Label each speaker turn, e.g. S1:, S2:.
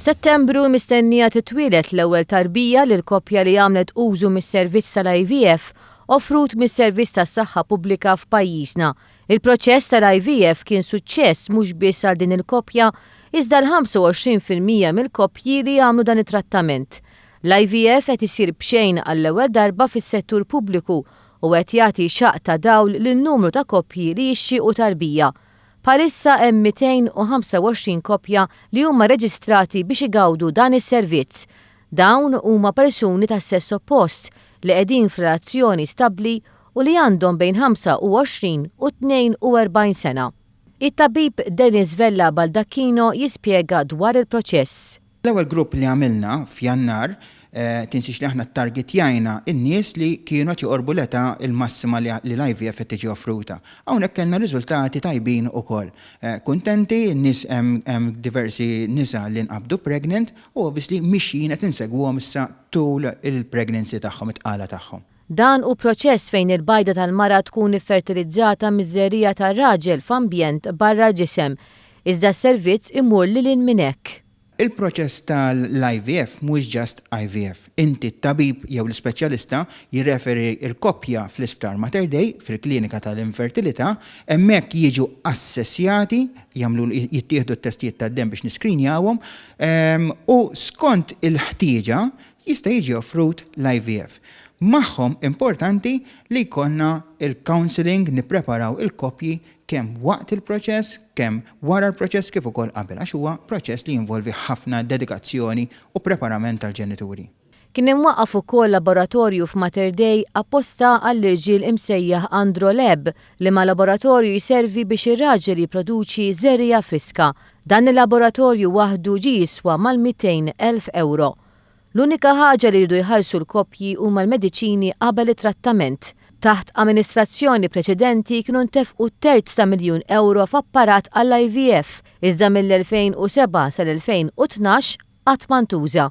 S1: F'Settembru mistennija titwieled l-ewwel tarbija lil koppja li għamlet użu mis-servizz tal-IVF offrut mis-Servizz tas-Saħħa Pubblika f'pajjiżna. Il-proċess tal-IVF kien suċċess mhux biss għal din il-koppja iżda għal 25% mill-koppji li għamlu dan it-trattament. L-IVF qed isir b'xejn għall-ewwel darba fis-settur pubbliku u qed jagħti xaqq ta' dawl lil numru ta' koppji li jixxiequ tarbija. Bħalissa hemm 225 koppja li huma reġistrati biex igawdu dan is-servizz. Dawn huma persuni tas-sess oppost li qegħdin f'relazzjoni stabbli u li għandhom bejn 25 u 42 sena. It-tabib Dennis Vella Baldacchino jispjega dwar il-proċess.
S2: L-ewwel grupp li għamilna f'Jannar, tinsiex li aħna ttargetjajna n-nies li kienu qed joqorbu l-età l-massima li l-IVF qed tiġi offruta. Hawnhekk kellna riżultati tajbin ukoll. Kuntenti, n-nies hemm diversi nisa li nqabdu pregnant u obviously mixjin qed insegwuhom issa tul il-pregnancy tagħhom, it-tqala tagħhom.
S1: Dan hu proċess fejn il-bajda tal-mara tkun iffertilizzata miż-żerriegħa tar-raġel f'ambjent barra l-ġisem. Iżda s-servizz imur lil hinn minn hekk.
S2: Il-proċess tal-IVF mhuwiex just IVF. Inti t-tabib jew l-ispeċjalista jirreferi l-koppja fl-Isptar Mater Dei, fil-klinika tal-infertilità, hemmhekk jiġu assessjati, jagħmlu jittieħdu t-testijiet tad-demm biex niskrinjawhom u skont il-ħtieġa jista' jiġi offrut l-IVF. Magħhom importanti li jkollna l-counselling, nippreparaw il-koppji kemm waqt il-proċess, kemm wara l-proċess kif ukoll qabel għax huwa proċess li jinvolvi ħafna dedikazzjoni u preparament tal-ġenituri.
S1: Kien imwaqqaf ukoll laboratorju f'Mater Dei apposta għall-irġiel imsejjaħ Androlab, liema laboratorju jservi biex ir-raġel jipproduċi żerriegħa friska. Dan il-laboratorju waħdu ġie jiswa mal-200,000 ewro. L-unika ħaġa li jridu jħallsu l-koppji huma l-mediċini qabel it-trattament. Taħt amministrazzjoni preċedenti kienu ntefqu terz ta' miljun ewro f'apparat għall-IVF, iżda mill-2007 sal-2012 qatt ma ntuża.